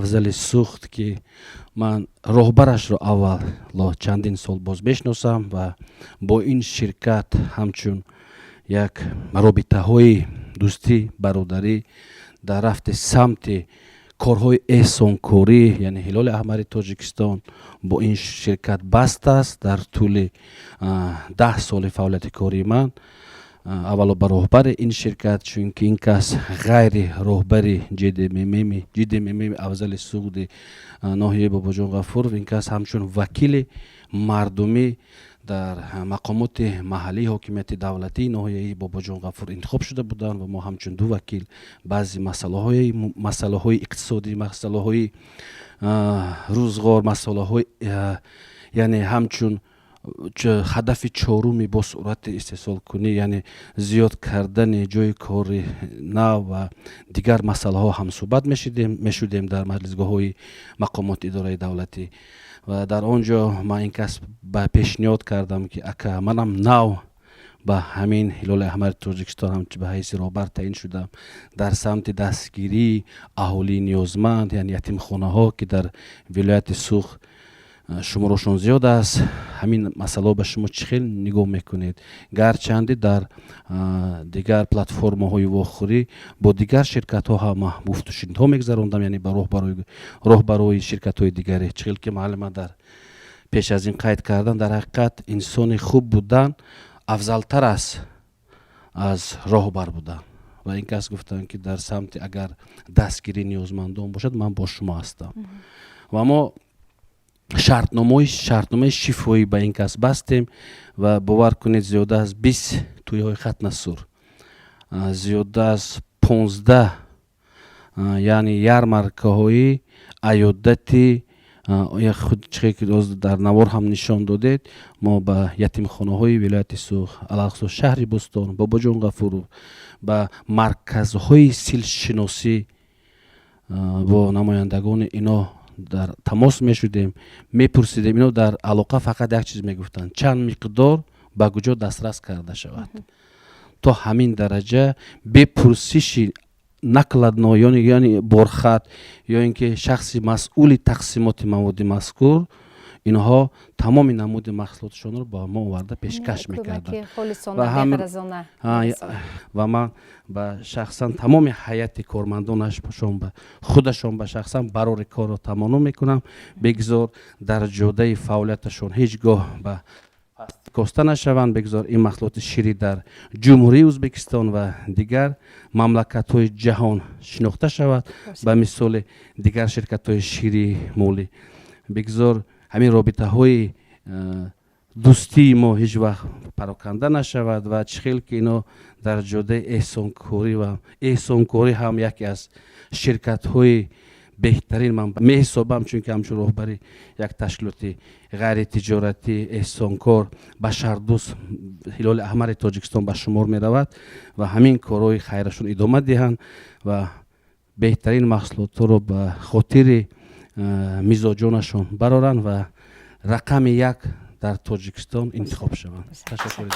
Афзали Суғд, ки ман роҳбарашро аввало чандин сол боз мешиносам ва бо ин ширкат ҳамчун як робитаҳои дӯстӣ, бародарӣ дар рафти самти корҳои эҳсонкорӣ, яъне Ҳилоли Аҳмари Тоҷикистон бо ин ширкат баст аст. Дар тӯли 10 соли фаъолияти кории ман аввало ба роҳбари ин ширкат, чунки ин кас ғайри роҳбари ҶДММ Афзали Суғди ноҳияи Бобоҷон Ғафуров, ин кас ҳамчун вакили мардумӣ дар мақомоти маҳаллии ҳокимияти давлатии ноҳияи Бобоҷон Ғафур интихоб шуда буданд. Ва мо ҳамчун ду вакил баъзе масъалаҳои иқтисодӣ, масъалаҳои рӯзғор, масъалаҳои, яъне ҳамчун ҳадафи чоруми бо суръати истеҳсолкунӣ, яъне зиёд кардани ҷойи кори нав ва дигар масъалаҳо ҳамсӯҳбат мешудем дар маҷлисгоҳҳои мақомоти идораи давлатӣ. Ва дар он ҷо ман ин кас ба пешниҳод кардам, ки ака, манам нав ба ҳамин Ҳилоли Аҳмари Тоҷикистон ҳамчун ба ҳайси роҳбар таъин шудам, дар самти дастгирии аҳолии ниёзманд, яъне ятимхонаҳо, ки дар вилояти Суғд шуморошон зиёд аст, ҳамин масъалаҳо ба шумо чӣ хел нигоҳ мекунед? Гарчанде дар дигар платформаҳои вохӯрӣ бо дигар ширкатҳо ҳам гуфтушунидҳо мегузарондам, яъне ба роҳбарои ширкатҳои дигаре. Чӣ хел ки муаллима дар пеш аз ин қайд кардан, дар ҳақиқат инсони хуб будан афзалтар аст аз роҳбар будан. Ва ин кас гуфтанд, ки дар самти агар дастгирии ниёзмандон бошад, ман бо шумо ҳастам. Ва мо шартномаи шифоӣ ба ин кас бастем ва бовар кунед, зиёда аз 20 тӯйҳои хатнасур, зиёда аз 15, яъне ярмаркаҳои аёдати худ, чихе ки дар навор ҳам нишон додед, мо ба ятимхонаҳои вилояти Суғд, алалхусус шаҳри Бӯстон, Бобоҷон Ғафуров, ба марказҳои силшиносӣ бо намояндагони ино дар тамос мешудем, мепурсидем. Ино дар алоқа фақат як чиз мегуфтанд: чанд миқдор, ба куҷо дастрас карда шавад. То ҳамин дараҷа бепурсиши накладной, яъне борхат ё ин ки шахси масъули тақсимоти маводи мазкур, инҳо тамоми намуди маҳсулотшонро ба мо оварда пешкаш мекарданд. Ва ман ба шахсан тамоми ҳайати кормандонашон, ба худашон ба шахсан барори корро таманно мекунам. Бигзор дар ҷодаи фаъолияташон ҳеҷ гоҳ ба коста нашаванд. Бигзор ин маҳсулоти ширӣ дар Ҷумҳурии Ӯзбекистон ва дигар мамлакатҳои ҷаҳон шинохта шавад, ба мисоли дигар ширкатҳои ширии молӣ. Бигзор ҳамин робитаҳои дӯстии мо ҳеҷ вақт пароканда нашавад. Ва чӣ хел ки ино дар ҷодаи эҳсонкорӣ ва эҳсонкорӣ ҳам яке аз ширкатҳои беҳтарин ман меҳисобам, чунки ҳамчун роҳбари як ташкилоти ғайритиҷоратӣ, эҳсонкор, башардӯст Ҳилоли Аҳмари Тоҷикистон ба шумор меравад. Ва ҳамин корҳои хайрашон идома диҳанд ва беҳтарин маҳсулотҳоро ба хотири мизоҷонашон бароранд ва рақами як дар Тоҷикистон интихоб шаванд. Ташаккур.